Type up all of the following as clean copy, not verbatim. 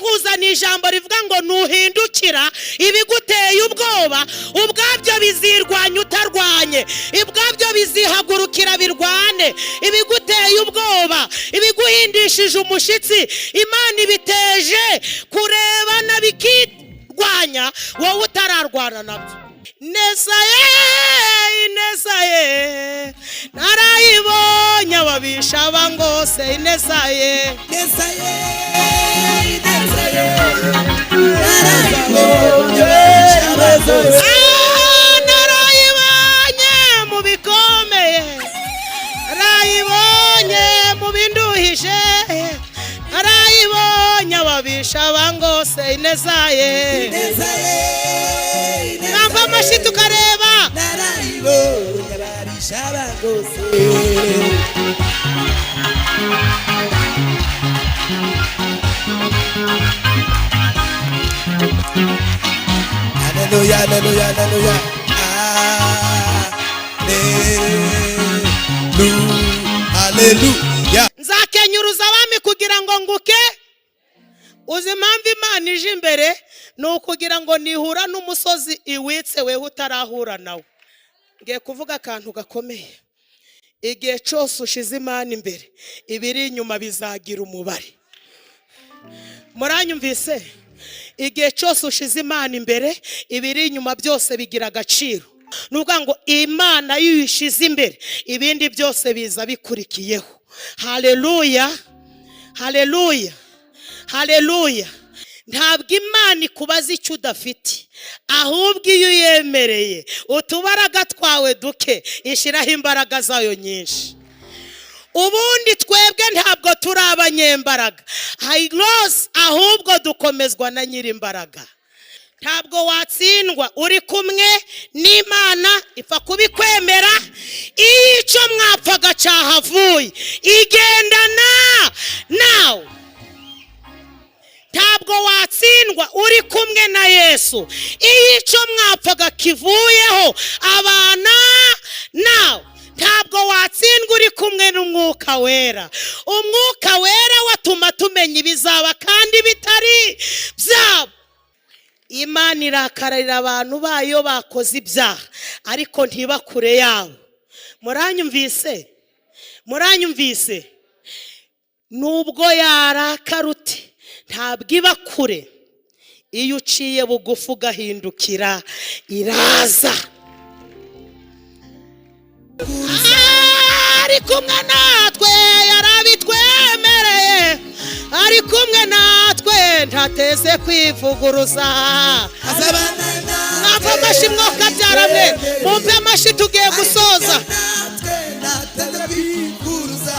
Nkuzaniye ijambo rivuga ngo nuhindukira, ibiguteye ubwoba ubwabyo bizirwanya utarwanye, ubwabyo bizihagurukira birwane. Ibiguteye ubwoba, ibiguhindishije umushyitsi, Imana ibiteje kurebana bikirwanya wowe utararwana nabyo. Neza ye, ineza ye narayibonye, ababisha bangose, ineza ye. Ineza ye, ineza ye narayibonye, abagose. Ah, narayibonye mu bikomeye, narayibonye mu binduhije, narayibonye ababisha bangose, ineza ye. Ineza ye, ineza Mwamva amashyi ye tukareba. Narayibonye, ababisha bangose. Haleluya, haleluya, haleluya, haleluya, haleluya. Nzakenyuruza abami kugira ngo nguke. Uzi impamvu Imana ije imbere? Ni ukugira ngo nihura n'umusozi iwitse wewe utarahura nawe. Ngiye kuvuga akantu gakomeye: igihe cyose ushize Imana imbere, ibiri inyuma bizagira umubare. Muranyumvise? Igihe cyose ushize Imana imbere, ibiri inyuma byose bigira agaciro. Ni ukuvuga ngo Imana iyo uyishyize imbere, ibindi byose biza bikurikiyeho. Haleluya, haleluya, haleluya! Ntabwo Imana ikubaza icyo udafite, ahubwo iyo uyemereye utubaraga twawe duke, ishyiraho imbaraga zayo nyinshi. Ubundi twebwe ntabwo turi abanyembaraga rose, ahubwo dukomezwa na nyir'imbaraga. Ntabwo watsindwa uri kumwe n'Imana, ipfa kubikwemera. Iyo icyo mwapfaga cyahavuye, igendana nawe. Ntabwo watsindwa uri kumwe na Yesu. Iyo icyo mwapfaga kivuyeho, abana nawe. Ntabwo watsindwa uri kumwe n'Umwuka Wera. Umwuka Wera watuma tumenya ibizaba kandi bitari byabo. Imana irakararira abantu bayo bakoze ibyaha, ariko ntiba kure yabo. Muranyumvise? Muranyumvise? Nubwo yarakara ute, ntabwo iba kure. Iyo uciye bugufi ugahindukira, iraza. Ari kumwe natwe, yarabitwemereye. Ari kumwe natwe, ntateze kwivuguruza. Azabana. Mwamva amashyi mwokabyara mwe? Mumve amashyi, tugiye gusoza. Natwe nateze kwivuguruza,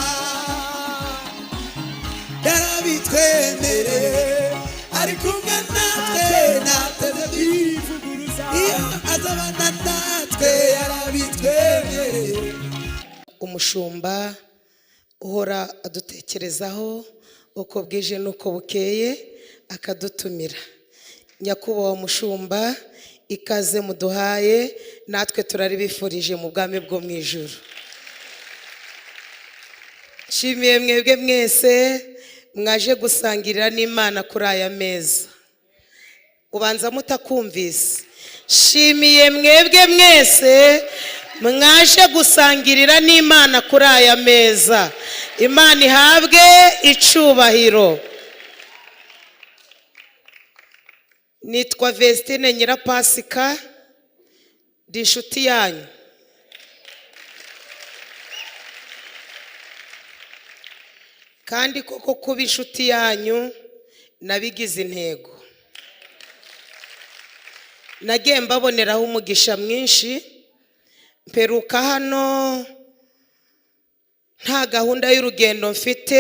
yarabitwemereye. Ari kumwe natwe, nateze kwivuguruza. Iyo azabana natwe, yarabitwemereye. Umushumba uhora adutekerezaho uko bwije n'uko bukeye, akadutumira, nyakubahwa mushumba, ikaze muduhaye natwe turaribifurije mu bwami bwo mu ijuru. Nshimiye mwebwe mwese mwaje gusangirira n'Imana kuri aya meza. Ubanza mutakumvise. Nshimiye mwebwe mwese mwaje gusangirira n'Imana kuri aya meza. Imana ihabwe icubahiro. Nitwa Vestine Nyirapasika, ndi inshuti yanyu. Kandi koko kuba inshuti yanyu nabigize intego. Nagiye mbaboneraho umugisha mwinshi. Mperuka hano nta gahunda y'urugendo mfite,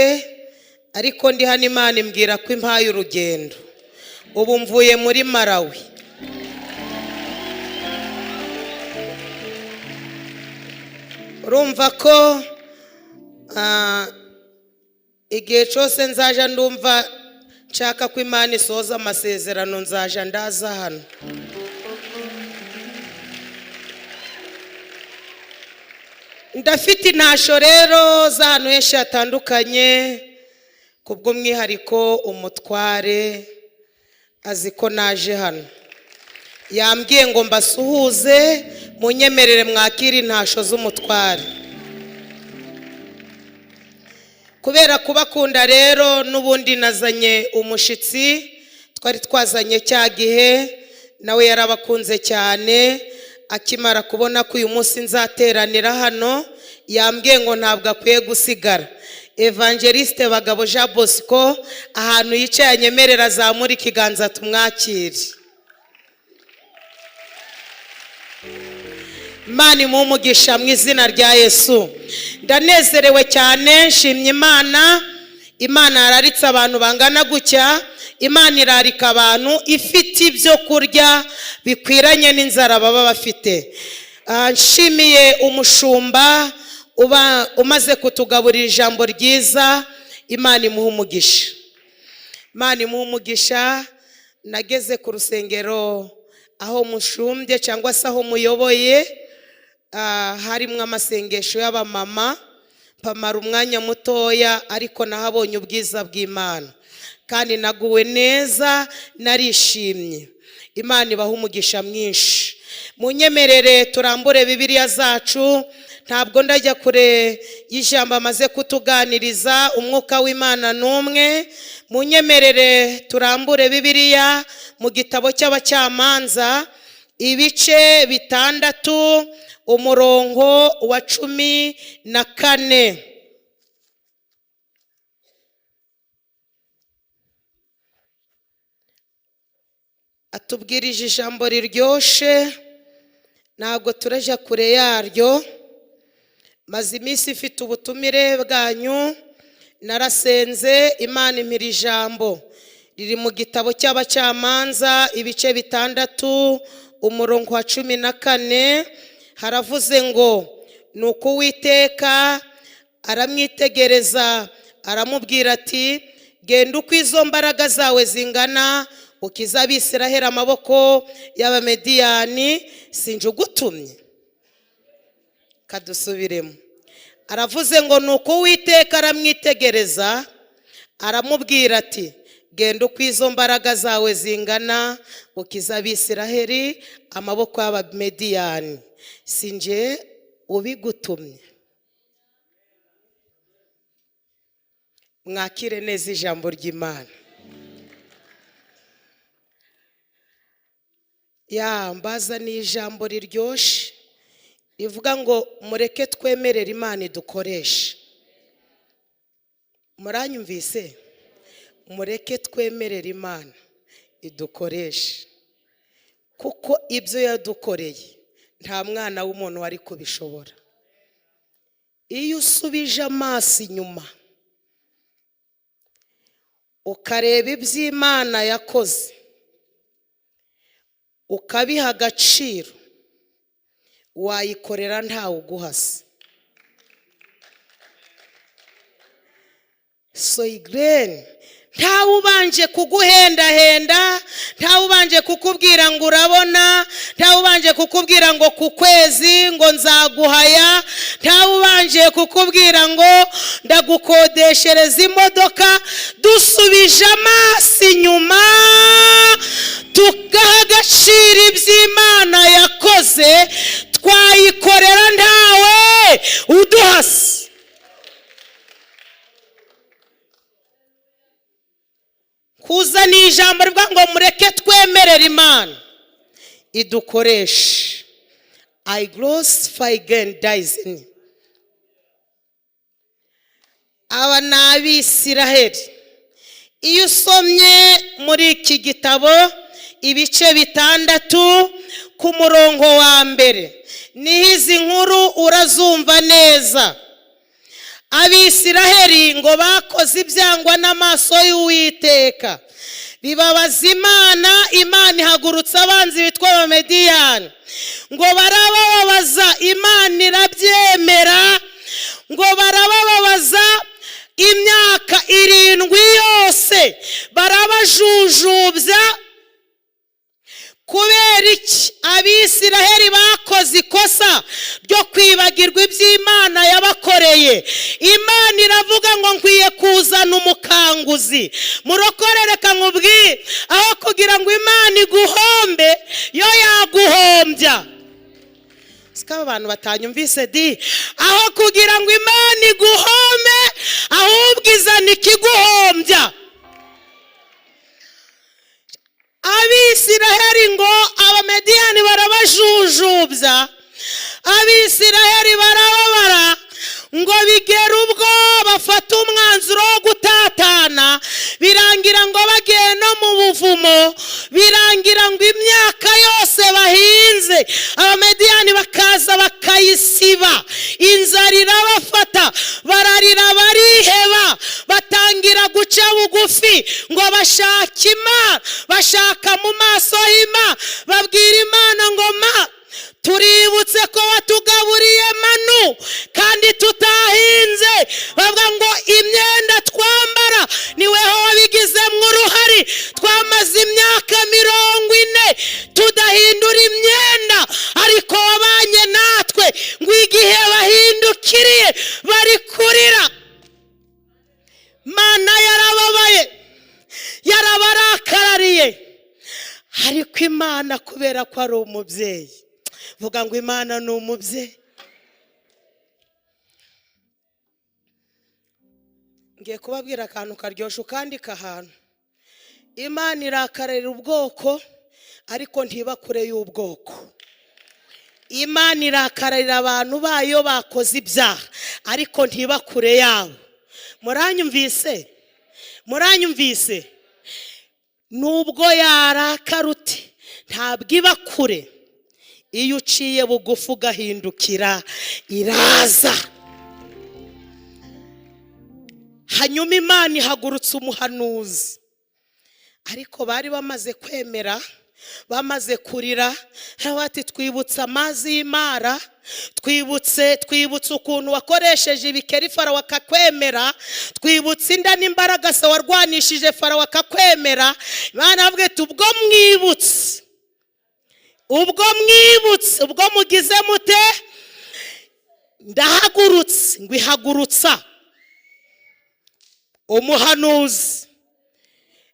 ariko ndi hano Imana imbwira ko impaye urugendo. Ubu mvuye muri Malawi. Urumva ko igihe cyose nzaja ndumva nshaka ko Imana isoza amasezerano, nzaja ndaza hano. Ndafite intasho rero z'ahantu henshi hatandukanye. Kubw'umwihariko umutware azi ko naje hano, yambwiye ngo mbasuhuze, munyemerere mwakire intasho z'umutware. Kubera kubakunda rero, n'ubundi nazanye umushitsi twari twazanye cya gihe, nawe yarabakunze cyane. Akimara kubona ko uyu munsi nzateranira hano, yambwiye ngo ntabwo akwiye gusigara. Evangeliste Bagabo Jean Bosco, ahantu yicaye anyemerera azamura ikiganza tumwakire. Imana imuhe umugisha mu izina rya Yesu. Ndanezerewe cyane, nshimye Imana. Imana yararitse abantu bangana gutya. Imana irarika abantu ifite ibyo kurya bikwiranye n'inzara baba bafite. Nshimiye umushumba uba umaze kutugaburira ijambo ryiza. Imana imuhe umugisha, Imana imuhe umugisha. Nageze ku rusengero aho mushumbye cyangwa se aho muyoboye, harimo amasengesho y'abamama, mpamara umwanya mutoya, ariko nahabonye ubwiza bw'Imana kandi naguwe neza, narishimye. Imana ibaha umugisha mwinshi. Munyemerere turambure Bibiliya zacu. Ntabwo ndajya kure y'ijambo amaze kutuganiriza, umwuka w'Imana n'umwe. Munyemerere turambure Bibiliya mu gitabo cy'Abacamanza, ibice 6, umurongo wa 14. Atubwirije ijambo riryoshe, ntabwo turaja kure yaryo. Maze iminsi ifite ubutumire bwanyu, narasenze Imana impira ijambo riri mu gitabo cy'Abacamanza, ibice 6, umurongo wa 14. Haravuze ngo nuko Uwiteka aramwitegereza aramubwira ati genda uko izo mbaraga zawe zingana, ukize Abisiraheli amaboko y'Abamediyani, sinje ugutumye. Kadusubiremo. Aravuze ngo nuko Uwiteka aramwitegereza aramubwira ati genda uko izo mbaraga zawe zingana, ukize Abisiraheli amaboko y'Abamediyani, sinje ubigutumye. Mwakire neza ijambo ry'Imana. Ya mbaza ni ijambo riryoshe rivuga ngo mureke twemerere Imana idukoreshe. Muranyumvise? Mureke twemerere Imana idukoreshe, kuko ibyo yadukoreye nta mwana w'umuntu wari kubishobora. Iyo usubije amaso inyuma ukareba iby'Imana yakoze, ukabiha agaciro, wayikorera ntawe uguhase. Soigren, ntawe ubanje kuguhendahenda, ntawe ubanje kukubwira ngo urabona, ntawe ubanje kukubwira ngo ku kwezi ngo nzaguhaya, ntawe ubanje kukubwira ngo ndagukodeshereza imodoka. Dusubije amaso inyuma tugaha agaciro iby'Imana yakoze, twayikorera ntawe uduhase. Kuzana ijambo rivuga ngo mureke twemerere Imana idukoreshe. I glorify again dies in. Aba ni Abisiraheli. Iyo usomye muri iki gitabo ibice 6 ku murongo wa 1, niho izi nkuru urazumva neza. Abisiraheli ngo bakoze ibyangwa n'amaso y'Uwiteka, bibabaza Imana. Imana ihagurutsa abanzi bitwa Abamediyani, ngo barabababaza, Imana irabyemera, ngo barabababaza imyaka 7 yose, barabajujubya. Kubera Kubera iki? Abisiraheli bakoze ikosa ryo kwibagirwa iby'Imana yabakoreye. Imana iravuga ngo nkwiye kuzana umukanguzi. Murokore, reka nkubwire, aho kugira ngo Imana iguhombe, yo yaguhombya. Siko aba bantu batanyumvise di? Aho kugira ngo Imana iguhombe, ahubwo izana ikiguhombya. Abisiraheli ngo Abamediyani barabajujubya, Abisiraheli barababara, ngo bigere ubwo bafata umwanzuro wo gutatana. Birangira ngo bagiye no mu buvumo, birangira ngo imyaka yose bahinze Abamediyani bakaza bakayisiba. Inzara irabafata, bararira, bariheba, batangira guca bugufi ngo bashake Imana, bashaka mu maso h'Imana, babwira Imana ngo: "Ma, tuributse ko watugaburiye manu kandi tutahinze." Bavuga ngo imyenda twambara ni weho wabigizemo uruhare, twamaze imyaka 40 tudahindura imyenda, ariko wabanye natwe. Ngo igihe bahindukiriye bari kurira, Mana yarababaye, yarabarakarariye. Ariko Imana, kubera ko ari umubyeyi, vuga ngo Imana ni umubyeyi. Ngiye kubabwira akantu karyoshye ukandika ahantu. Imana irakarira ubwoko, ariko ntiba kure y'ubwoko. Imana irakarira abantu bayo bakoze ibyaha, ariko ntiba kure yabo. Muranyumvise? Muranyumvise? Nubwo yarakara uti, ntabwo iba kure. Iyo uciye bugufi ugahindukira, iraza. Hanyuma Imana ihagurutsa umuhanuzi, ariko bari bamaze kwemera, bamaze kurira. Bati: "Twibutse amazi y'imara, twibutse ukuntu wakoresheje ibikeri Farawo akakwemera, twibutse inda n'imbaraga se warwanishije Farawo akakwemera." Imana avuga iti: "Ubwo mwibutse, ubwo mwibutse, ubwo mugize mute, ndahagurutse." Ngo ihagurutsa umuhanuzi,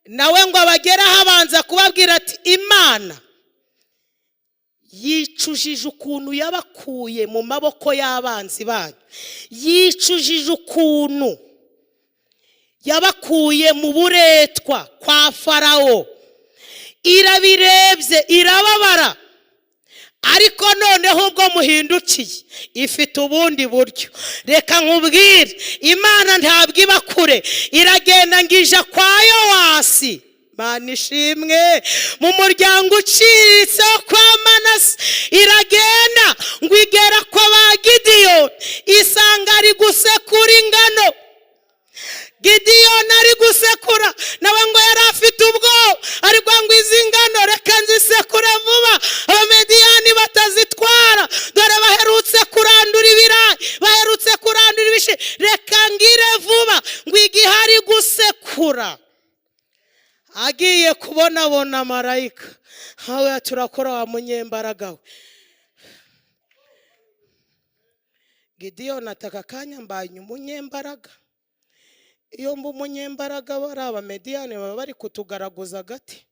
nawe ngo abageraho abanza kubabwira ati: "Imana yicujije ukuntu yabakuye mu maboko y'abanzi banyu, yicujije ukuntu yabakuye mu buretwa kwa Farawo, irabirebye irababara. Ariko noneho ubwo muhindukiye, ifite ubundi buryo." Reka nkubwire, Imana ntabwo iba kure. Iragenda ngo ija kwa Yowasi, Mana ishimwe, mu muryango uciriritse wo kwa Manase. Iragenda ngo igera kwa ba Gidiyoni, isanga ari gusekura ingano. Gidiyoni ari gusekura, nawe ngo yari afite ubwoba, ariko ngo: "Izi ngano reka nzisekure vuba, Abamediyani batazitwara. Dore baherutse kurandura ibirayi, baherutse kurandura ibishi, reka ngire vuba." Ngo igihe ari gusekura, agiye kubonabona marayika. Nkawe turakora wa munyembaraga we. Gidiyoni ataka akanya: "Mbanye umunyembaraga? Iyo mba umunyembaraga, bari Abamediyani baba bari kutugaragaza agati."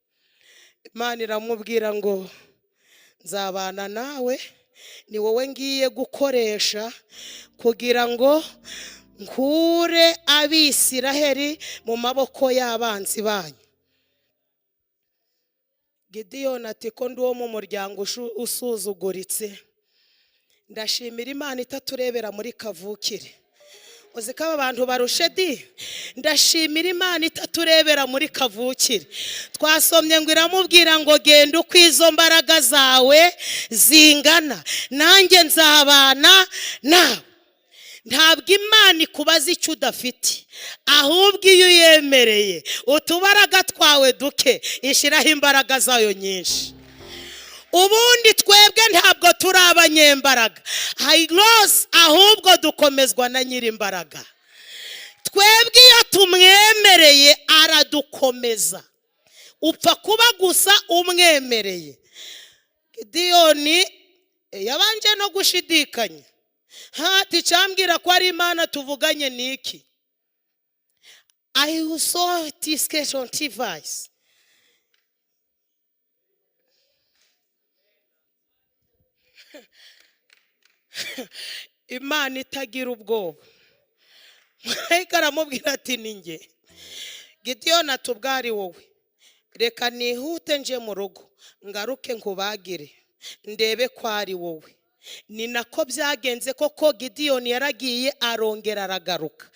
Imana iramubwira ngo: "Nzabana nawe, ni wowe ngiye gukoresha kugira ngo nkure Abisiraheli mu maboko y'abanzi banyu." Gidiyoni ati: "Ko ndi uwo mu muryango usuzuguritse?" Ndashimira Imana itaturebera muri kavukire. Uzi ko aba bantu barushe di? Ndashimira Imana itaturebera muri kavukire. Twasomye ngo iramubwira ngo: "Genda uko izo mbaraga zawe zingana, nanjye nzabana nawe." Ntabwo Imana ikubaza icyo udafite, ahubwo iyo uyemereye utubaraga twawe duke, ishyiraho imbaraga zayo nyinshi. Ubundi twebwe ntabwo turi abanyembaraga rose, ahubwo dukomezwa na nyir'imbaraga. Twebwe iyo tumwemereye aradukomeza, upfa kuba gusa umwemereye. Gidiyoni yabanje no gushidikanya, hati cyambwira ko ari Imana tuvuganye niki? I saw this case on device. Imana itagira ubwoba. Marayika aramubwira ati ni njye. Gidiyoni ati ubwo ari wowe, reka nihute nje mu rugo ngaruke nkubagire ndebe ko ari wowe. Ni nako byagenze koko, Gidiyoni yaragiye arongera aragaruka.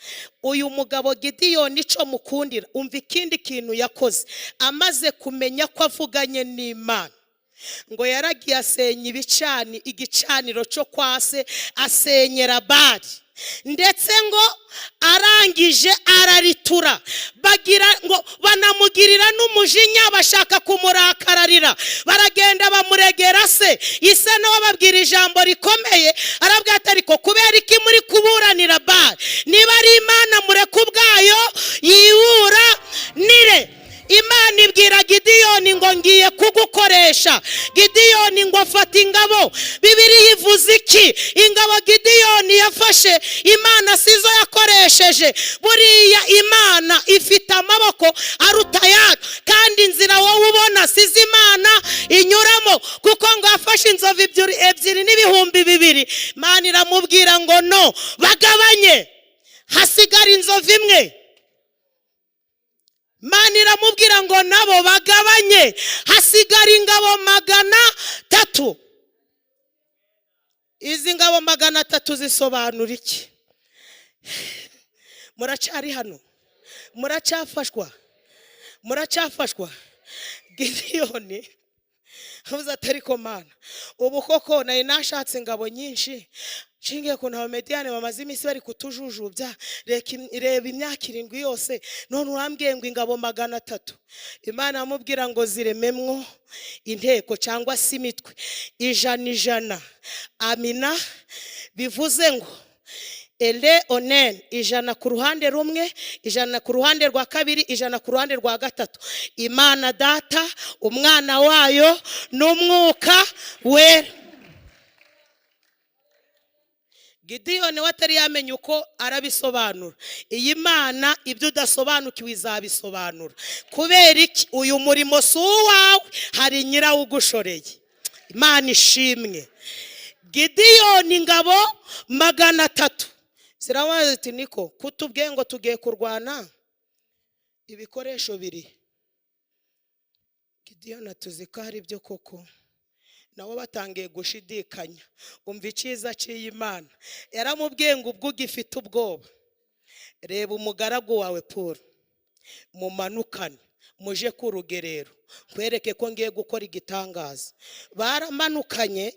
Uyu mugabo Gidiyoni ico mukundira, umva ikindi kintu yakoze amaze kumenya ko avuganye n'Imana. Ngo yaragiye asenya igicaniro cyo kwa se, asenyera Bali, ndetse ngo arangije araritura, bagira ngo banamugirira n'umujinya, bashaka kumurakararira, baragenda bamuregera se. Ise nawe ababwira ijambo rikomeye, arabwira ati ariko kubera iki muri kuburanira Bali? Niba ari Imana mureke ubwayo yiburanire. Imana ibwira Gidiyoni ngo ngiye kugukoresha. Gidiyoni ngo afata ingabo. Bibiliya ivuze iki? Ingabo Gidiyoni yafashe, Imana sizo yakoresheje. Buriya Imana ifite amaboko aruta ayacu, kandi inzira wowe ubona sizo Imana inyuramo, kuko ngo yafashe inzovu ebyiri n'ibihumbi bibiri. Imana iramubwira ngo no, bagabanye, hasigara inzovu imwe. Imana iramubwira ngo nabo bagabanye, hasigara ingabo 300. Izi ngabo 300 zisobanura iki? Muracari hano? Muracafashwa? Muracafashwa? Gidiyoni avuze ati ariko Mana, ubu koko nari nashatse ingabo nyinshi, nshingiye ku Abamediyani bamaze iminsi bari kutujujubya, reba imyaka 7 yose, none urambwiye ngo ingabo 300. Imana amubwira ngo zirememwo inteko cyangwa se imitwe 100 100. Amina bivuze ngo ele onen, 100 ku ruhande rumwe, 100 ku ruhande rwa kabiri, 100 ku ruhande rwa gatatu. Imana Data, Umwana wayo n'Umwuka Wera. Gidiyoni we atari yamenya uko arabisobanura. Iyi Mana ibyo udasobanukiwe izabisobanura. Kubera iki? Uyu murimo si uwawe, hari nyirawo ugushoreye. Imana ishimwe. Gidiyoni ingabo 300 zirabaza ati niko kutubwiye ngo tugiye kurwana, ibikoresho biri. Gidiyoni atuzi ko hari ibyo koko, nabo batangiye gushidikanya. Umva icyiza cy'iyi Mana, yaramubwiye ngo ubwo ugifite ubwoba, reba umugaragu wawe Paul, mumanukane muje ku rugerero, nkwereke ko ngiye gukora igitangaza. Baramanukanye,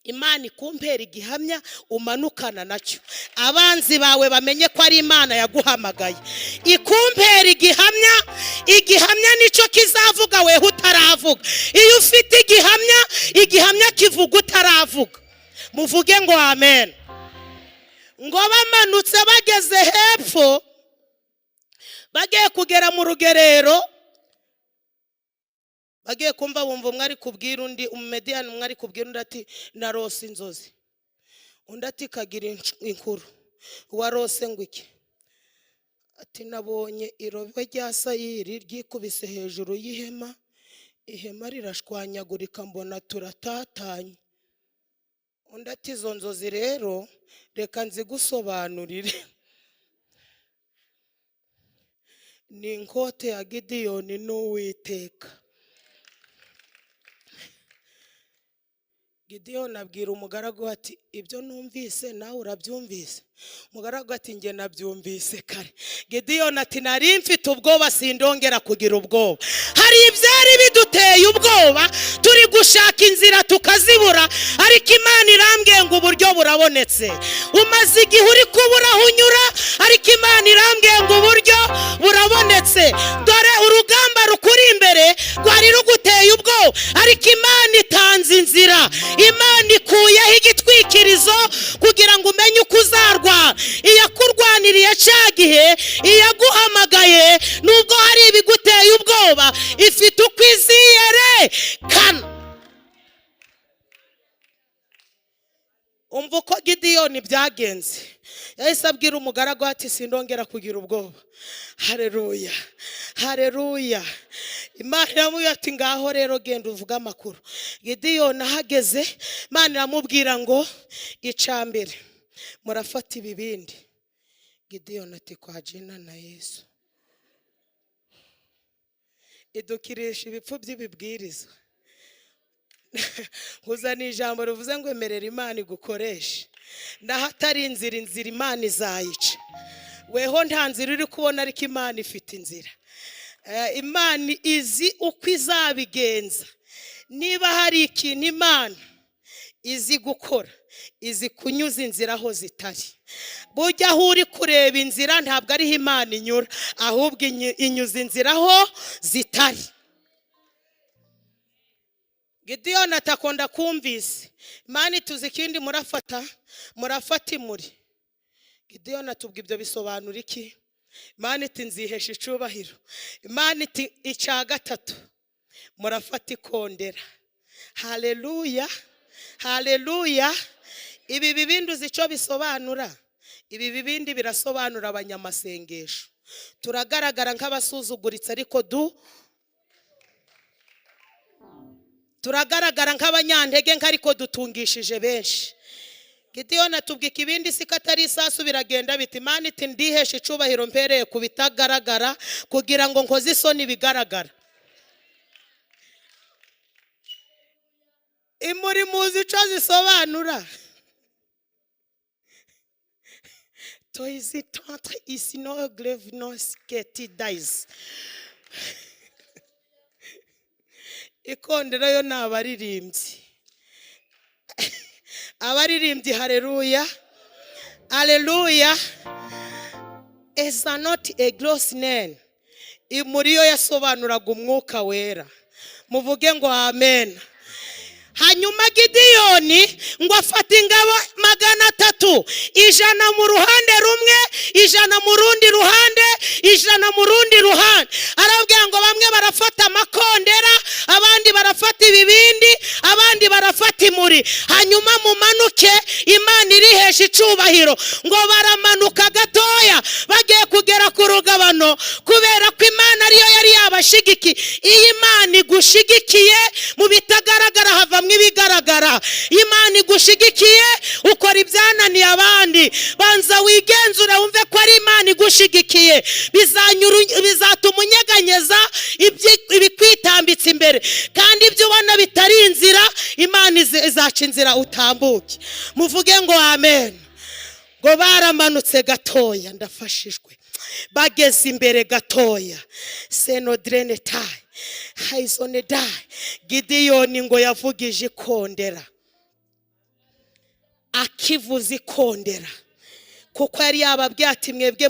Imana ikumpera igihamya umanukana nacyo, abanzi bawe bamenye ko ari Imana yaguhamagaye. Ikumpera igihamya, igihamya nicyo kizavuga weho utaravuga. Iyo ufite igihamya, igihamya kivuga utaravuga. Muvuge ngo amen. Ngo bamanutse bageze hepfo, bagiye kugera mu rugerero, bagiye kumva bumva umwe ari kubwira undi, umumediyani umwe ari kubwira undi ati narose inzozi. Undi ati kagira inkuru, warose ngo iki? Ati nabonye irobe rya sayiri ryikubise hejuru y'ihema, ihema rirashwanyagurika mbona turatatanye. Undi ati izo nzozi rero reka nzigusobanurire. Ni inkote ya Gidiyoni n'Uwiteka. Gidiyoni abwira umugaragu ati ibyo numvise nawe urabyumvise? Umugaragu ati njye nabyumvise kare. Gidiyoni ati nari mfite ubwoba, sindongera kugira ubwoba. Hari ibyari biduteye ubwoba, turi gushaka inzira tukazibura, ariko Imana irambwiye ngo uburyo burabonetse. Umaze igihe uri kubura aho unyura, ariko Imana irambwiye ngo uburyo burabonetse. Dore urugamba rukuri imbere rwari ruguteye ubwoba, ariko Imana itanze inzira. Imana ikuyeho igitwikirizo kugira ngo umenye uko uzarwana. Iyakurwaniriye cya gihe, iyaguhamagaye, nubwo hari ibiguteye ubwoba, ifite uko iziyerekana. Umva uko Gidiyoni byagenze. Yahise abwira umugaragu ati: "Sindongera kugira ubwoba." Hareruya, hareruya! Imana iramubwira ati: "Ngaho rero genda uvuge amakuru." Gidiyoni ahageze, Imana iramubwira ngo: "Icambere, murafata ibibindi." Gidiyoni ati: "Kwa jina na Yesu." Idukirisha ibipfu by'ibibwiriza. Nkuzaniye ijambo rivuze ngo: emerera Imana igukoreshe. Naho atari inzira, inzira Imana izayica. Weho nta nzira uri kubona, ariko Imana ifite inzira. Imana izi uko izabigenza. Niba hari ikintu Imana izi gukora, izi kunyuza inzira aho zitari. Burya aho uri kureba inzira ntabwo ariho Imana inyura, ahubwo inyuza inzira aho zitari. Gidiyoni atakunda kumvise. Imana ituze ikindi: Murafata imuri. Gidiyoni atubwa: "Ibyo bisobanura iki?" Imana iti: "Nzihesha icubahiro." Imana iti: "Icya gatatu, murafata ikondera." Haleluya, haleluya! Ibi bibindi uzi icyo bisobanura? Ibi bibindi birasobanura abanyamasengesho. Turagaragara nk'abasuzuguritse, ariko turagaragara nk'abanyantege nke, ariko dutungishije benshi. Gidiyoni atubwika ibindi si ko atari isasu, biragenda biti? Imana iti: "Ndihesha icubahiro mpereye ku bitagaragara kugira ngo nkoze isoni bigaragara." Imuri muzi icyo zisobanura? Toizi tantre isino grevnos keti dayizi. Ikondera yo ni abaririmbyi, abaririmbyi. Hareruya, aleluya! Esa not a gross name. Imuri yo yasobanuraga Umwuka Wera. Muvuge ngo amen. Hanyuma Gidiyoni ngo afate ingabo 300, 100 mu ruhande rumwe, 100 mu rundi ruhande, 100 mu rundi ruhande. Arababwira ngo bamwe barafata amakondera, abandi barafata ibibindi, abandi barafata imuri, hanyuma mumanuke, Imana irihesha icubahiro. Ngo baramanuka gatoya, bagiye kugera ku rugabano, kubera ko Imana ariyo yari yabashigikiye. Iyo Imana igushigikiye, mu bitagaragara havamo ibigaragara. Imana igushigikiye, ukora ibyananiye abandi. Banza wigenzure wumve ko ari Imana igushigikiye. Bizatuma unyeganyeza ibikwitambitse imbere, kandi ibyo ubona bitari inzira, Imana izaca inzira utambuke. Muvuge ngo amen. Ngo baramanutse gatoya, ndafashijwe, bageze imbere gatoya, senodrene tayi hayizone dayi, Gidiyoni ngo yavugije ikondera. Akivuza ikondera, kuko yari yababwiye ati: "Mwebwe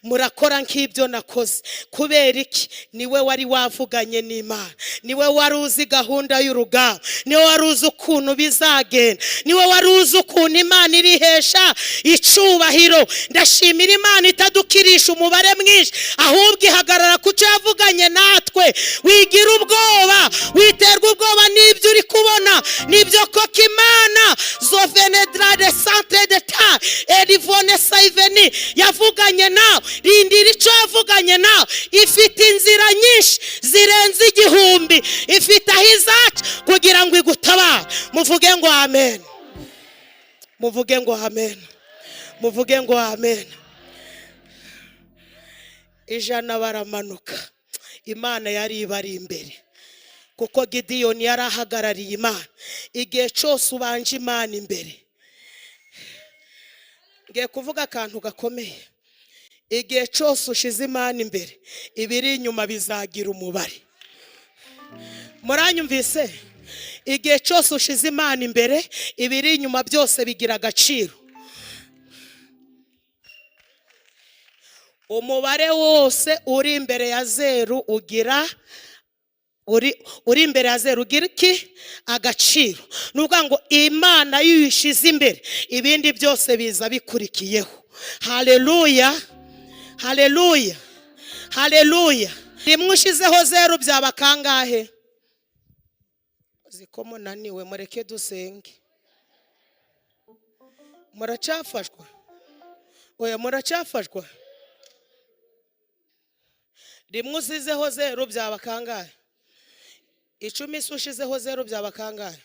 murakora nk'ibyo nakoze." Kubera iki? Niwe wari wavuganye n'Imana, niwe wari uzi gahunda y'urugamba, niwe wari uzi ukuntu bizagenda, niwe wari uzi ukuntu Imana irihesha icubahiro. Ndashimira Imana itadukirisha umubare mwinshi, ahubwo ihagarara ku cyo yavuganye natwe. Wigira ubwoba, witerwa ubwoba n'ibyo uri kubona. Nibyo koko, Imana zovenedrade centre de ta erivone sayiveni yavuganye nawe. Rindira icyo yavuganye nawe. Ifite inzira nyinshi zirenze 1000, ifite aho izaca kugira ngo igutabare. Muvuge ngo amen, muvuge ngo amen, muvuge ngo amen. 100 baramanuka, Imana yari ibari imbere, kuko Gidiyoni yari ahagarariye Imana. Igihe cyose ubanje Imana imbere, ngiye kuvuga akantu gakomeye: igihe cyose ushize Imana imbere, ibiri inyuma bizagira umubare. Muranyumvise? Igihe cyose ushize Imana imbere, ibiri inyuma byose bigira agaciro. Umubare wose uri imbere ya zeru ugira uri imbere ya zeru ugira iki? Agaciro. Ni ukuvuga ngo Imana iyo uyishyize imbere, ibindi byose biza bikurikiyeho. Haleluya, haleluya, haleluya! Rimwe ushyizeho zeru byaba kangahe? Uzi ko munaniwe? Mureke dusenge. Muracyafashwa? Oya, muracyafashwa? Rimwe usizeho zeru byaba kangahe? 10 se ushizeho zeru byaba kangahe?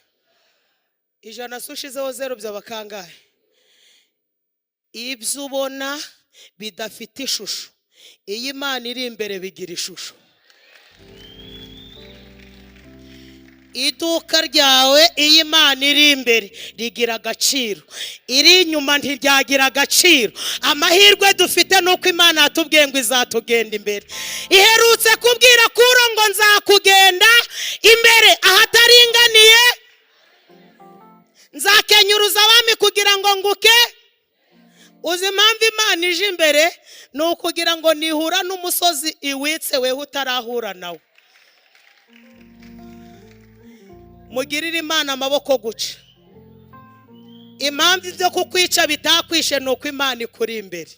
100 se ushizeho zeru byaba kangahe? Ibyo ubona bidafite ishusho, iyo Imana iri imbere bigira ishusho. Iduka ryawe iyo Imana iri imbere rigira agaciro, iri inyuma ntiryagira agaciro. Amahirwe dufite ni uko Imana yatubwiye ngo izatugenda imbere. Iherutse kubwira Kuro ngo nzakugenda imbere ahataringaniye, nzakenyuruza abami kugira ngo nguke. Uzi impamvu Imana ije imbere? Ni ukugira ngo nihura n'umusozi iwitse wewe utarahura nawe. Mugirire Imana amaboko guca. Impamvu ibyo kukwica bitakwishe ni uko Imana ikuri imbere.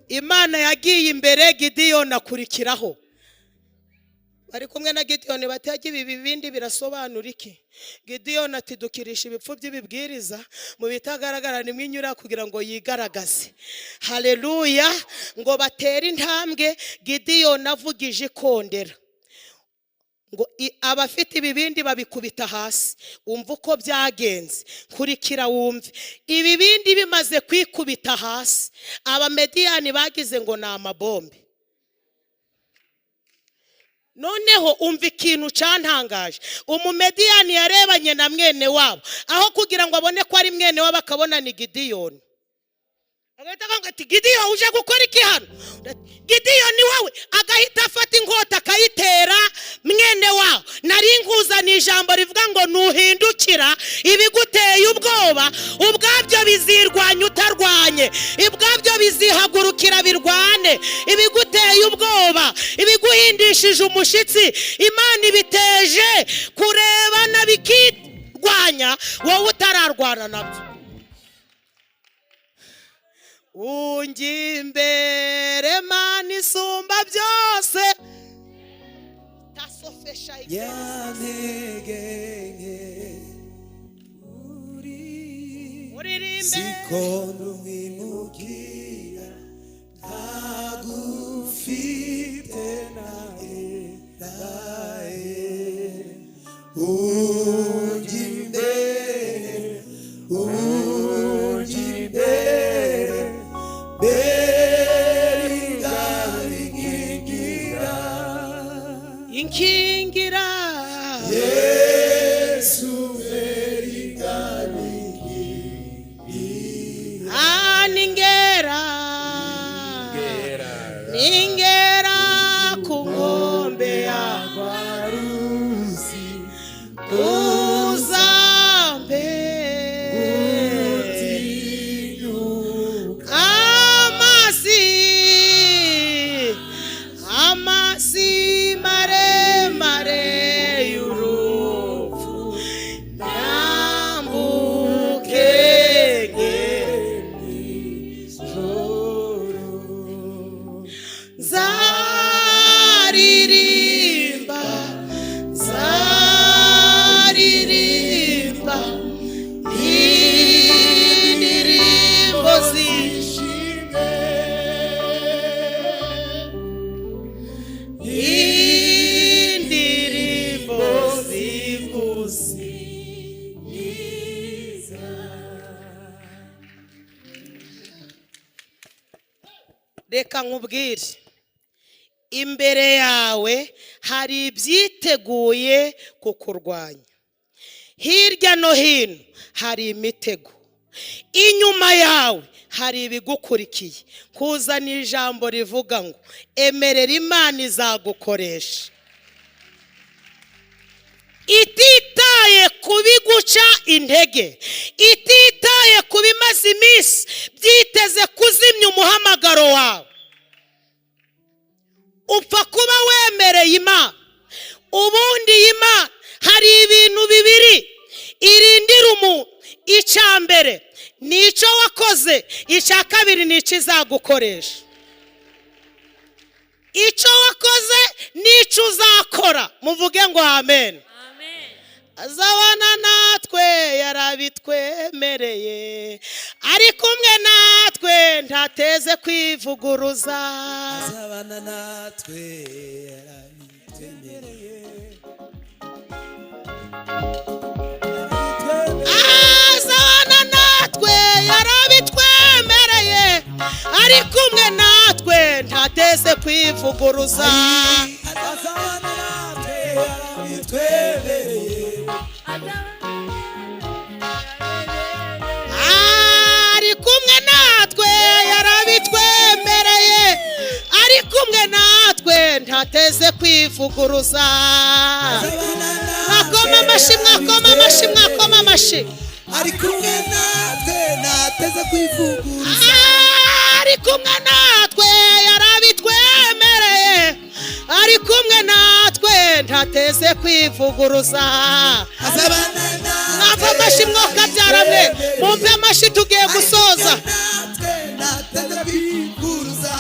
Imana yagiye imbere, Gidiyoni akurikiraho. Bari kumwe na Gidiyoni bati ibi bibindi birasobanura iki? Gidiyoni ati dukirisha ibipfu by'ibibwiriza mu bitagaragara nimwe inyura kugira ngo yigaragaze. Haleluya! Ngo batere intambwe, Gidiyoni avugije ikondera ngo abafite ibibindi babikubita hasi. Umva uko byagenze, kurikira wumve. Ibibindi bimaze kwikubita hasi, Abamediyani bagize ngo ni amabombe. Noneho umva ikintu cyantangaje. Umumediyani yarebanye na mwene wabo, aho kugira ngo abone ko ari mwene wabo akabona ni Gidiyoni. Agahita avuga ati Gidiyoni uje gukora iki hano? Gidiyoni wowe! Agahita afata inkota akayitera mwene wabo. Nari nkuzaniye ijambo rivuga ngo nuhindukira ibiguteye ubwoba ubwabyo bizirwanya utarwanye, ubwabyo bizihagurukira birwane. Ibiguteye ubwoba, ibiguhindishije umushitsi, Imana ibiteje kurebana bikirwanya wowe utararwana nabyo. Ungi imbere Mana isumba byose, tasofesha Nyantegenke uri uririmbe sikondo umwimukira ntagufite nawe ujya imbere, ujya imbere, mbere inkingira, inkingira Yesu mbere Ah, ningera ningera ku nkombe ya ruzi uzambe amazi, amazi maremare y'urupfu nambuke nzaririmba, nzaririmba indirimbo zishimwe, indirimbo zigusingiza. Reka nkubwire, imbere yawe hari ibyiteguye kukurwanya, hirya no hino hari imitego, inyuma yawe hari ibigukurikiye. Kuzana ijambo rivuga ngo emerera Imana izagukoresha, ititaye kubiguca intege, ititaye ku bimaze iminsi byiteze kuzimya umuhamagaro wawe. Upfa kuba wemereye Imana. Ubundi Imana hari ibintu bibiri irindira umuntu. Icya mbere ni icyo wakoze, icya kabiri ni icyo izagukoresha. Icyo wakoze n'icyo uzakora. Muvuge ngo amen. Amen. Azabana natwe yarabitwe. Yarabitwemereye, ari kumwe natwe, ntateze kwivuguruza. Azabana natwe, yarabitwemereye. Azabana natwe, yarabitwemereye, ari kumwe natwe, ntateze kwivuguruza. Azabana natwe, yarabitwemereye. Ari kumwe natwe, yarabitwemereye, ari kumwe natwe, ntateze kwivuguruza. Azabana Mwakoma amashyi, mwakoma amashyi, mwakoma amashyi. Ari kumwe natwe, ntateze kwivuguruza. Ari kumwe natwe, yarabitwemereye, ari kumwe natwe, ntateze kwivuguruza. Azabana natwe. Mwumve amashyi, mwokabyara mwe, mumve amashyi, tugiye gusoza. Natwe, ntateze kwivuguruza,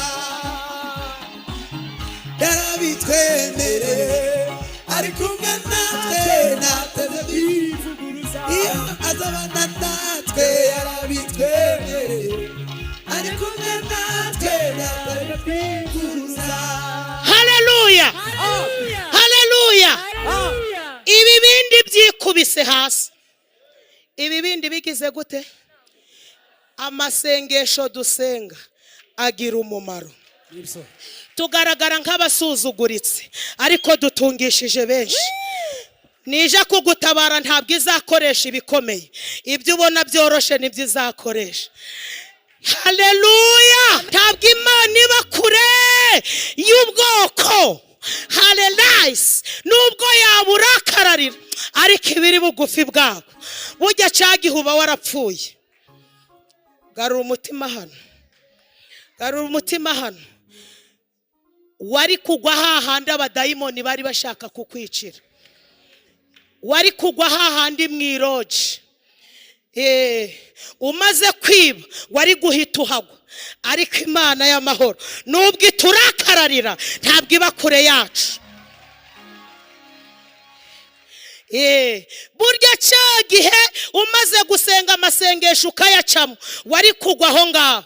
yarabitwemereye, ari kumwe natwe, ntateze kwivuguruza. Iyo azabana natwe, yarabitwemereye, ari kumwe natwe, ntateze kwivuguruza. Haleluya, haleluya! Ibibindi byikubise hasi. Ibibindi bigize gute? Amasengesho dusenga agira umumaro. Tugaragara nk'abasuzuguritse, ariko dutungishije benshi. Nija kugutabara, ntabwo izakoresha ibikomeye. Ibyo ubona byoroshe nibyo izakoresha. Haleluya! Ntabwo Imana iba kure y'ubwoko. Halelayisi! Nubwo yaburakararira, ariko ibiri bugufi bwabo. Burya cyagihe uba warapfuye. Garura umutima hano, garura umutima hano. Wari kugwa hahandi abadayimoni bari bashaka kukwicira. Wari kugwa hahandi mu iroji. Umaze kwiba, wari guhita uhagwa. Ariko Imana y'amahoro, nubwo iturakararira, ntabwo iba kure yacu. Burya cya gihe umaze gusenga amasengesho ukayacamo, wari kugwa aho ngaho.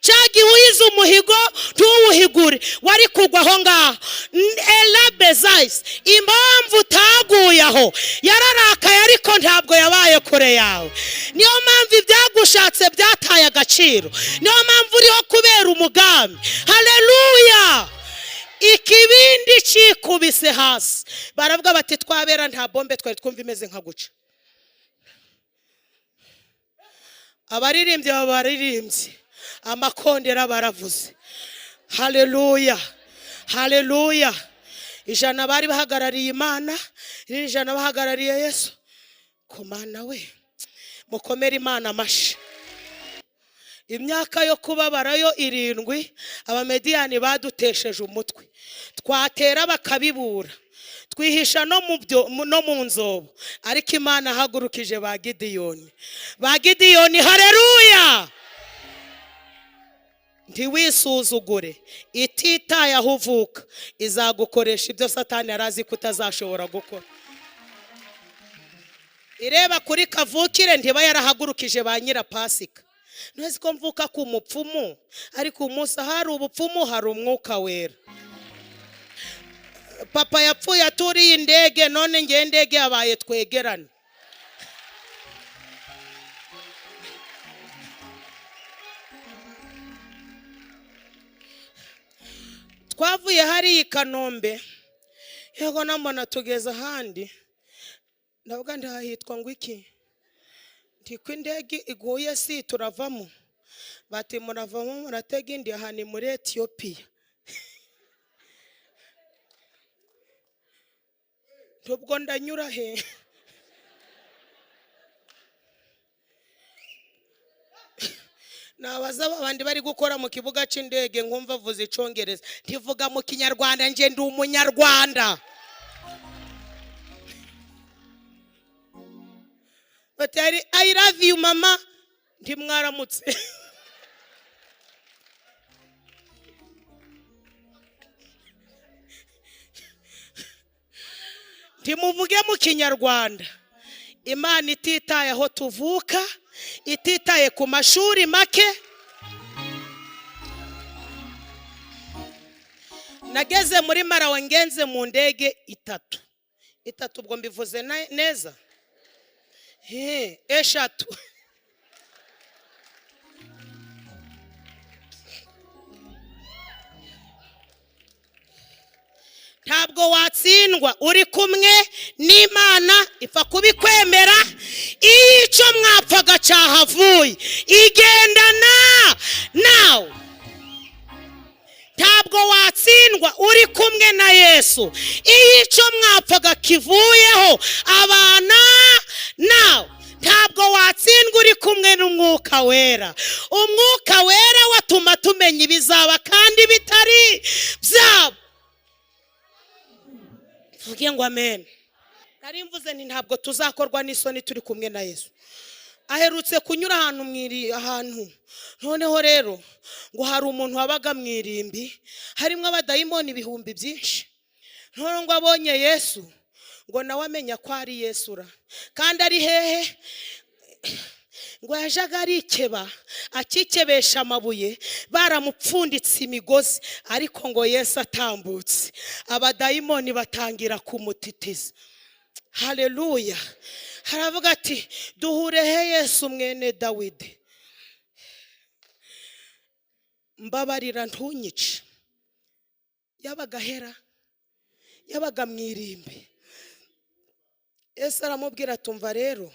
Cya gihe uhize umuhigo ntuwuhigure, wari kugwa aho ngaho. Elabezayisi, impamvu utaguye aho, yararakaye, ariko ntabwo yabaye kure yawe. Niyo mpamvu ibyagushatse byataye agaciro. Niyo mpamvu uriho kubera umugambi. Haleluya! Ikibindi cyikubise hasi, baravuga bati: "Twabera nta bombe twari twumva imeze nka guca." Abaririmbyi baba baririmbye, amakondera baravuze. Haleluya, haleluya! 100 bari bahagarariye Imana, irindi 100 bahagarariye Yesu. Komana we, mukomere Imana amashyi. Imyaka yo kubabarayo 7, Abamediyani badutesheje umutwe. Twatera bakabibura, twihisha no mu byo no mu nzobo. Ariko Imana ahagurukije ba Gidiyoni, ba Gidiyoni. Hareruya! Ntiwisuzugure. Ititaye aho uvuka, izagukoresha ibyo Satani yari azi ko utazashobora gukora. Ireba kuri kavukire, ntiba yarahagurukije ba nyirapasika. Ntuzi ko mvuka ku mupfumu, ariko umunsi hari ubupfumu, hari Umwuka Wera. Papa yapfuye aturiye indege, none ngewe indege yabaye twegerane. Twavuye hariya i Kanombe, yego, nambona tugeze ahandi. Ndavuga ndahitwa ngo iki? Ndiko indege iguye, si turavamo? Bati: "Muravamo, muratega indi." Aha ni muri Etiyopiya. Ubwo ndanyura he? Nabaza abandi bari gukora mu kibuga cy'indege, nkumva avuze Icyongereza. Ntivuga mu Kinyarwanda, njye ndi Umunyarwanda. Bati: "I love you, mama." Ntimwaramutse. Ntimuvuge mu Kinyarwanda. Imana ititaye aho tuvuka, ititaye ku mashuri make. Nageze muri Malawi ngenze mu ndege itatu itatu, ubwo mbivuze neza, 3. Ntabwo watsindwa uri kumwe n'Imana, ipfa kubikwemera. Iyo icyo mwapfaga cyahavuye igendana nawe. Ntabwo watsindwa uri kumwe na Yesu. Iyo icyo mwapfaga kivuyeho abana nawe. Ntabwo watsindwa uri kumwe n'Umwuka Wera. Umwuka Wera watuma tumenya ibizaba kandi bitari byabo. Tuvuge ngo amen. Nari mvuze nti ntabwo tuzakorwa n'isoni turi kumwe na Yesu. Aherutse kunyura ahantu mwiri ahantu, noneho rero ngo hari umuntu wabaga mu irimbi harimo abadayimoni ibihumbi byinshi. Noneho ngo abonye Yesu, ngo nawe amenya ko ari Yesu ra, kandi ari hehe? Ngo yajaga arikeba akikebesha amabuye, baramupfunditse imigozi, ariko ngo Yesu atambutse abadayimoni batangira kumutitiza. Haleluya. Haravuga ati duhure he Yesu mwene Dawidi, mbabarira ntunyice. Yabaga hera, yabaga mu irimbi. Yesu aramubwira tumva rero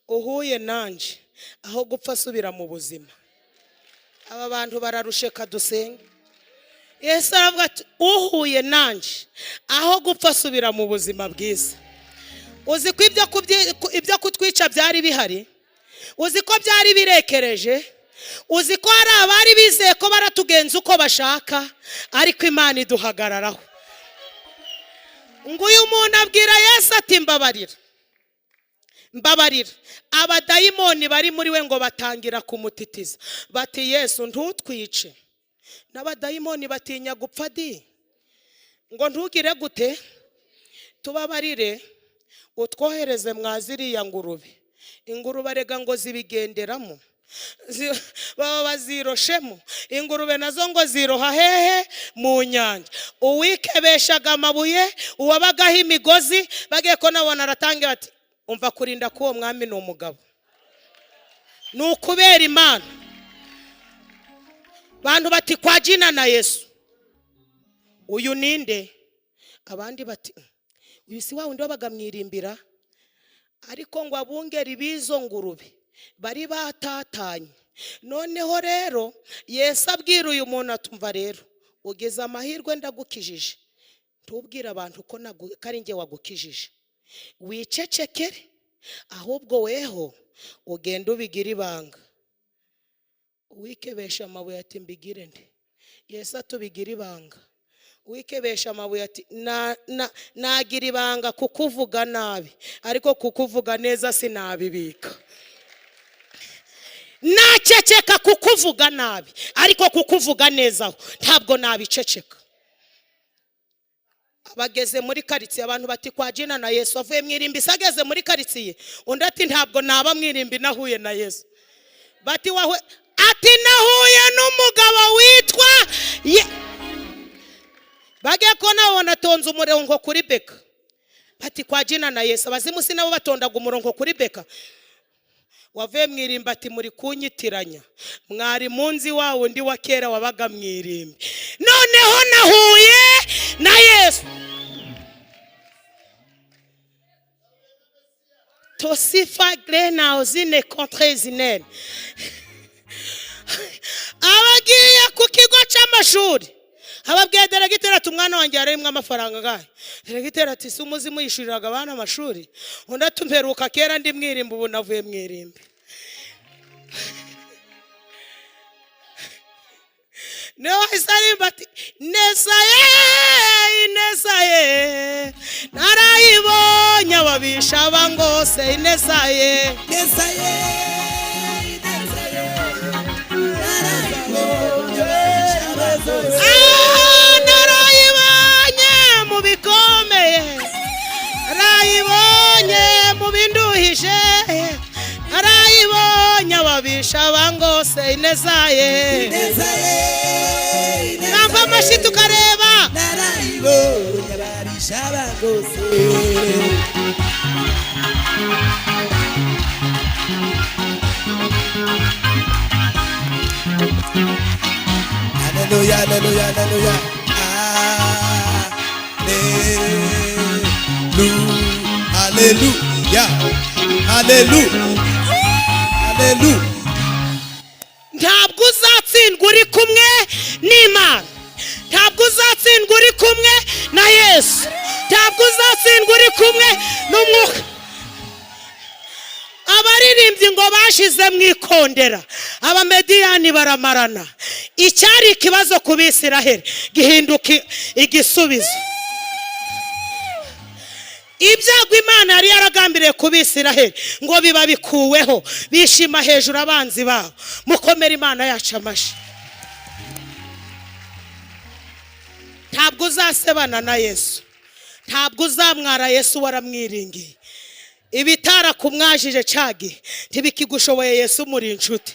uhuye nanje aho gupfa asubira mu buzima. Aba bantu bararusheka dusenge. Yesu aravuga ati uhuye nanje aho gupfa asubira mu buzima bwiza. Uzi ko ibyo kutwica byari bihari, uzi ko byari birekereje, uzi ko hari abari bizeye ko baratugenza uko bashaka, ariko Imana iduhagararaho. Ngo uyu muntu abwira Yesu ati mbabarira, mbabarira. Abadayimoni bari muri we ngo batangira kumutitiza bati Yesu ntutwice. N'abadayimoni batinya gupfa di, ngo ntugire gute, tubabarire utwohereze mwa ziriya ngurube. Ingurube arega ngo zibigenderamo, baba baziroshemo. Ingurube nazo ngo ziroha hehe? Mu nyanja. Uwikebeshaga amabuye, uwabagaho imigozi, bagiye ko nabona aratangira ati umva kurinda k'uwo mwami ni umugabo, ni ukubera Imana. Bantu bati kwa jina na Yesu uyu ninde? Abandi bati uyu si wa wundi wabaga mwirimbira. Ariko ngo abungeri b'izo ngurube bari batatanye. Noneho rero Yesu abwira uyu muntu atumva rero ugeze amahirwe ndagukijije, ntubwire abantu ko ari njye wagukijije, wicecekere, ahubwo weho ugenda ubigira ibanga. Uwikebesha amabuye ati mbigire nde? Yesu atubigira ibanga. Uwikebesha amabuye ati nagira ibanga kukuvuga nabi, ariko kukuvuga neza sinabibika. Naceceka kukuvuga nabi, ariko kukuvuga neza ntabwo nabiceceka. Abageze muri karitsiye abantu bati kwa jina na Yesu avuye mu irimbi, ageze muri karitsiye undi ati ntabwo naba mu irimbi nahuye na Yesu. Bati wawe ati nahuye n'umugabo witwa bagiye ko nabona atonze umurongo kuri Beka. Bati kwa jina na Yesu. Abazimu si nabo batondaga umurongo kuri Beka. Wavuye mu irimbi ati muri kunyitiranya, mwari munzi wa wundi wa kera wabaga mu irimbi, noneho nahuye na Yesu. Tosifa grena ozine contre zinene. Abagiye ku kigo cy'amashuri ababwiye deregiteri ati umwana wanjye yararimo amafaranga angahe? Deregiteri ati si umuzimu yishyuriraga abana amashuri? Undi ati mperuka kera ndi mwirimbi, ubu navuye mu irimbi. Niwe wahise arimba ati neza ye, ineza ye narayibonye, ababisha bangose, ineza ye, Neza ye, ineza ye narayibonye, ababisha bangose. Narayibonye mu bikomeye, narayibonye mu binduhije, Barisha bangose ineza ye. Ineza ye, ineza Mwampa amashyi ye. tukareba. Narayibonye abarisha bangose. Haleluya, haleluya, haleluya. Haleluya, haleluya, haleluya. Ntabwo uzatsindwa uri kumwe n'Imana, ntabwo uzatsindwa uri kumwe na Yesu, ntabwo uzatsindwa uri kumwe n'umwuka. Abaririmbyi ngo bashize mu ikondera, Abamediyani baramarana. Icyari ikibazo ku Bisiraheli gihinduka igisubizo. Ibyago Imana yari yaragambiriye ku Bisiraheli ngo biba bikuweho, bishima hejuru abanzi babo. Mukomere Imana yacu amashyi. Ntabwo uzasebana na Yesu, ntabwo uzamwara Yesu waramwiringiye. Ibitarakumwajije cagi ntibikigushoboye, Yesu muri inshuti.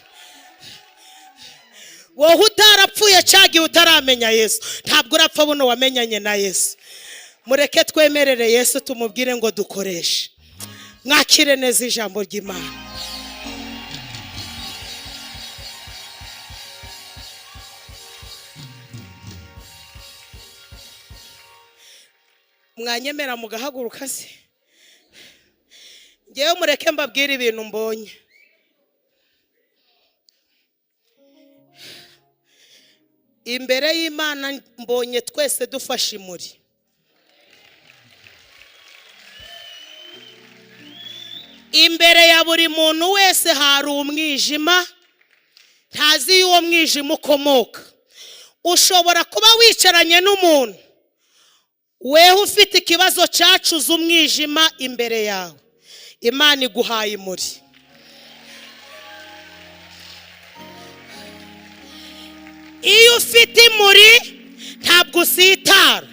Wowe utarapfuye cagi utaramenya Yesu, ntabwo urapfa buno wamenyanye na Yesu. Mureke twemerere Yesu, tumubwire ngo dukoreshe. Mwakire neza ijambo ry'Imana. Mwanyemera mugahaguruka se? Ngewe mureke mbabwire ibintu mbonye. Imbere y'Imana mbonye twese dufashe imuri. Imbere ya buri muntu wese hari umwijima, ntazi iyo uwo mwijima ukomoka. Ushobora kuba wicaranye n'umuntu weho ufite ikibazo cyacuze umwijima imbere yawe, Imana iguhaye imuri. Iyo ufite imuri ntabwo usitara.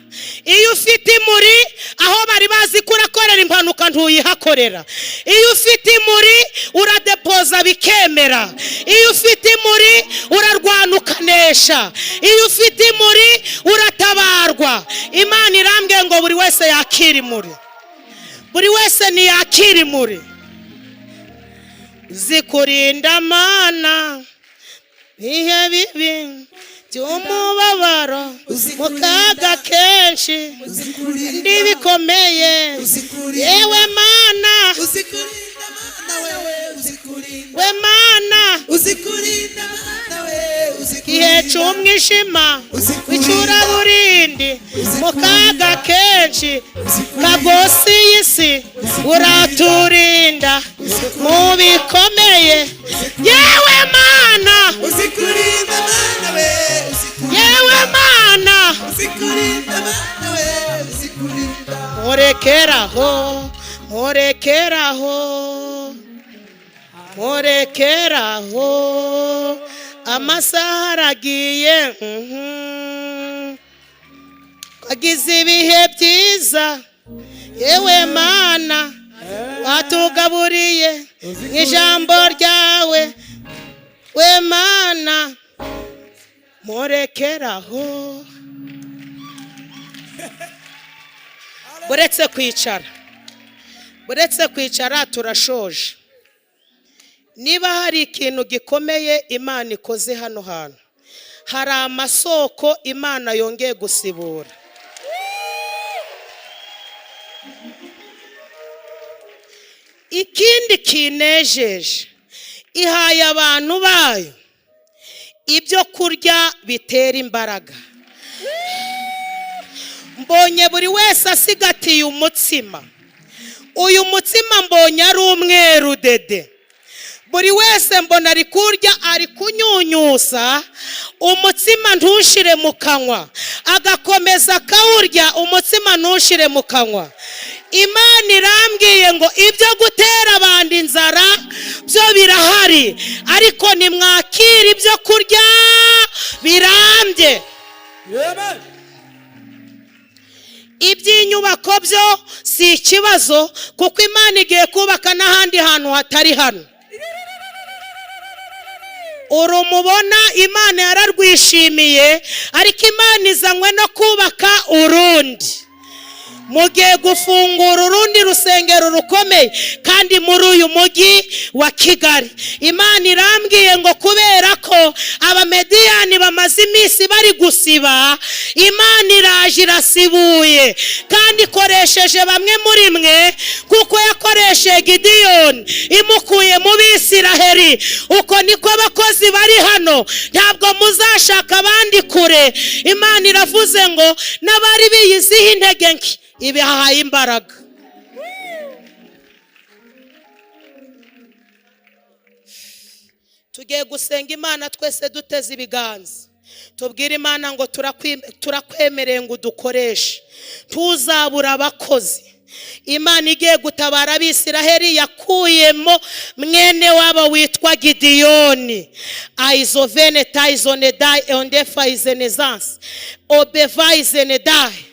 Iyo ufite imuri aho bari bazi ko urakorera impanuka ntuyihakorera. Iyo ufite imuri uradepoza bikemera. Iyo ufite imuri urarwana ukanesha. Iyo ufite imuri uratabarwa. Imana irambwiye ngo buri wese yakire imuri, buri wese ntiyakire imuri. Zikurinda Mana ibihe bibi by'umubabaro, mu kaga kenshi n'ibikomeye. Yewe Mana, Uzikurinda Mana wewe, uzikurinda. We Mana, Uzikurinda Mana we, igihe uzikurinda. cy'umwijima w'icuraburindi, mu kaga kenshi kagosi y'isi, uraturinda mu bikomeye. Yewe Mana, Uzikurinda Mana we, uzikurinda. Yewe Mana, Uzikurinda Mana we, uzikurinda. Murekeraho, murekeraho, murekeraho, amasaha aragiye. Twagize ibihe byiza, yewe Mana, watugaburiye mu ijambo ryawe. We Mana, murekeraho. Buretse kwicara, buretse kwicara, turashoje. Niba hari ikintu gikomeye Imana ikoze hano hantu, hari amasoko Imana yongeye gusibura. Ikindi kinejeje, ihaye abantu bayo ibyo kurya bitera imbaraga. Mbonye buri wese asigatiye umutsima. Uyu mutsima mbonye ari umweru dede. Buri wese mbona ari kurya, ari kunyunyusa umutsima ntushire mu kanwa, agakomeza akawurya, umutsima ntushire mu kanwa. Imana irambwiye ngo ibyo gutera abantu inzara byo birahari, ariko nimwakire ibyo kurya birambye. Iby'inyubako byo si ikibazo, kuko Imana igiye kubaka n'ahandi hantu hatari hano. Urumubona Imana yararwishimiye, ariko Imana izanywe no kubaka urundi. Mugiye gufungura urundi rusengero rukomeye kandi muri uyu mujyi wa Kigali. Imana irambwiye ngo kubera ko Abamediyani bamaze iminsi bari gusiba, Imana iraje irasibuye, kandi ikoresheje bamwe muri mwe, kuko yakoresheje Gidiyoni imukuye mu Bisiraheli. Uko niko abakozi bari hano, ntabwo muzashaka abandi kure. Imana iravuze ngo n'abari biyiziho intege nke ibihahaye imbaraga. Tugiye gusenga Imana twese duteze ibiganza, tubwire Imana ngo turakwemereye ngo udukoreshe, ntuzabura abakozi. Imana igiye gutabara Abisiraheli yakuyemo mwene wabo witwa Gidiyoni. Aizovene taizonedai ondefaizenezanse obevaizenedai.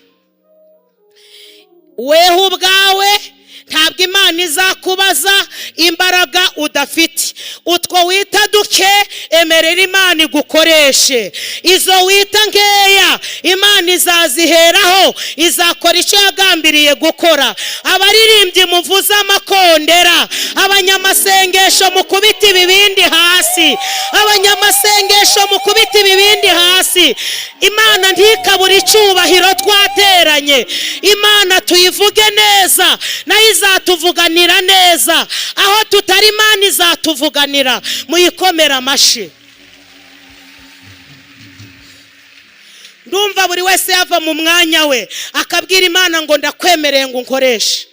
Weho ubwawe ntabwo Imana izakubaza imbaraga udafite. Utwo wita duke emerera Imana igukoreshe, izo wita nkeya Imana izaziheraho, izakora icyo yagambiriye gukora. Abaririmbyi muvuze amakondera, abanyamasengesho mukubita ibibindi hasi, abanyamasengesho mukubita ibibindi hasi. Imana ntikabure icyubahiro twateranye, Imana tuyivuge neza nayo izatuvuganira neza. Aho tutari Imana izatuvuganira. Muyikomera amashi. Ndumva buri wese yava mu mwanya we akabwira Imana ngo ndakwemereye ngo unkoreshe.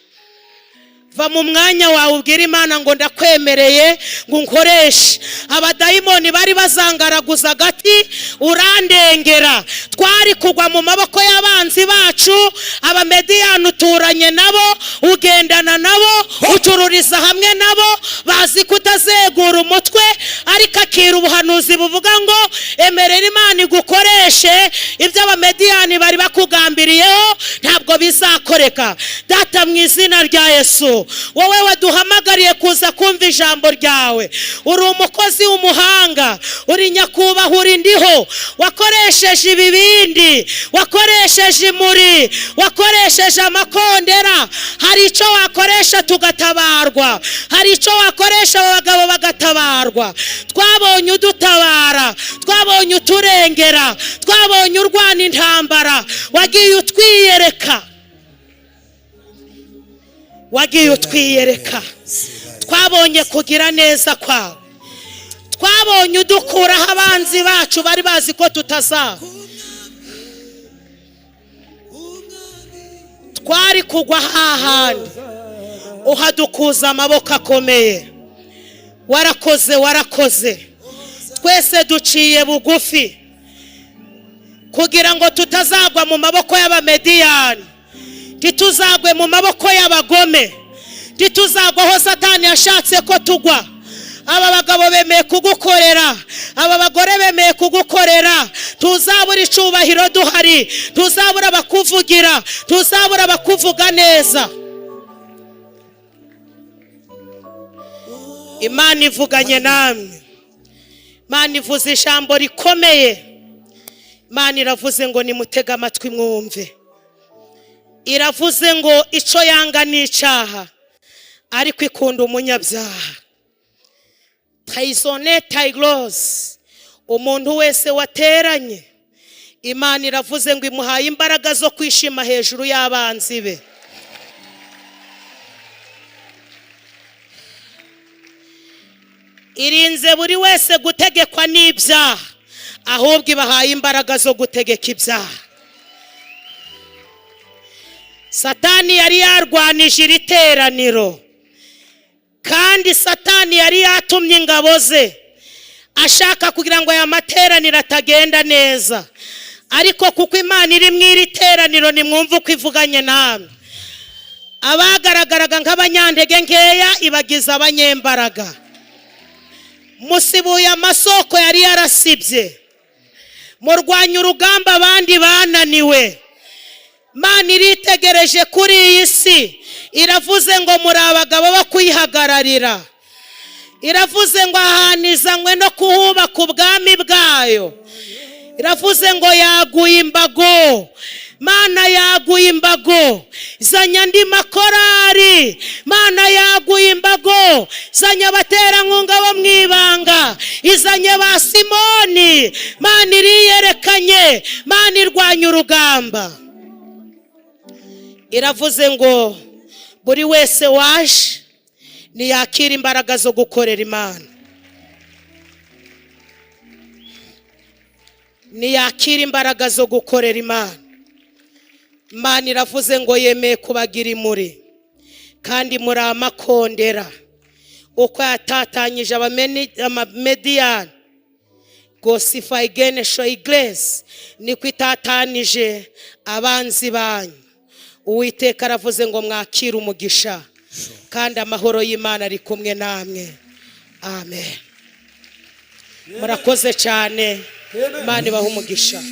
Va mu mwanya wawe ubwira Imana ngo ndakwemereye ngo unkoreshe. Abadayimoni bari bazangaraguza agati urandengera, twari kugwa mu maboko y'abanzi bacu. Abamediyani uturanye nabo, ugendana nabo, ucururiza hamwe nabo, bazi kutazegura umutwe, ariko akira ubuhanuzi buvuga ngo emerera Imana igukoreshe. Ibyo Abamediyani bari bakugambiriyeho ntabwo bizakoreka. Data, mu izina rya Yesu, wowe waduhamagariye kuza kumva ijambo ryawe, uri umukozi w'umuhanga, uri nyakubahwa, uri ndiho, wakoresheje ibibindi, wakoresheje imuri, wakoresheje amakondera. Hari icyo wakoresha tugatabarwa, hari icyo wakoresha aba bagabo bagatabarwa. Twabonye udutabara, twabonye uturengera, twabonye urwana intambara, wagiye utwiyereka, wagiye utwiyereka. Twabonye kugira neza kwawe, twabonye udukuraho abanzi bacu bari bazi ko tutazaba. Twari kugwa hahandi uhadukuza amaboko akomeye. Warakoze, warakoze. Twese duciye bugufi kugira ngo tutazagwa mu maboko y'Abamediyani, ntituzagwe mu maboko y'abagome, ntituzagwe aho Satani yashatse ko tugwa. Aba bagabo bemeye kugukorera, aba bagore bemeye kugukorera. Tuzabura icubahiro duhari, tuzabura abakuvugira, tuzabura abakuvuga neza. Imana ivuganye namwe, Imana ivuze ijambo rikomeye. Imana iravuze ngo nimutege amatwi mwumve. Iravuze ngo icyo yanga ni icyaha, ariko ikunda umunyabyaha. Tayizone tayirose, umuntu wese wateranye, Imana iravuze ngo imuhaye imbaraga zo kwishima hejuru y'abanzi be. Irinze buri wese gutegekwa n'ibyaha, ahubwo ibahaye imbaraga zo gutegeka ibyaha. Satani yari yarwanije iri teraniro, kandi Satani yari yatumye ingabo ze ashaka kugira ngo aya materaniro atagenda neza. Ariko kuko Imana iri mu iri teraniro, nimwumve uko ivuganye namwe. Abagaragaraga nk'abanyantege nkeya ibagize abanyembaraga. Musibuye amasoko yari yarasibye, murwanya urugamba abandi bananiwe. Imana iritegereje kuri iyi si, iravuze ngo muri abagabo bo kuyihagararira. Iravuze ngo ahantu izanywe no kuhubaka ubwami bwayo. Iravuze ngo yaguye imbago. Mana yaguye imbago, zanye andi makorari. Mana yaguye imbago, zanye abaterankunga bo mu ibanga, izanye ba Simoni. Mana iriyerekanye, Mana irwanya urugamba. Iravuze ngo buri wese waje ntiyakira imbaraga zo gukorera Imana, ntiyakira imbaraga zo gukorera Imana. Imana iravuze ngo yemeye kubagira imuri kandi muri amakondera. Uko yatatanyije Abamediyani, gosifa shoyi grace, niko itatanije abanzi banyu. Uwiteka aravuze ngo mwakire umugisha kandi amahoro y'Imana ari kumwe namwe. Amen. Murakoze cyane, Imana ibahe umugisha.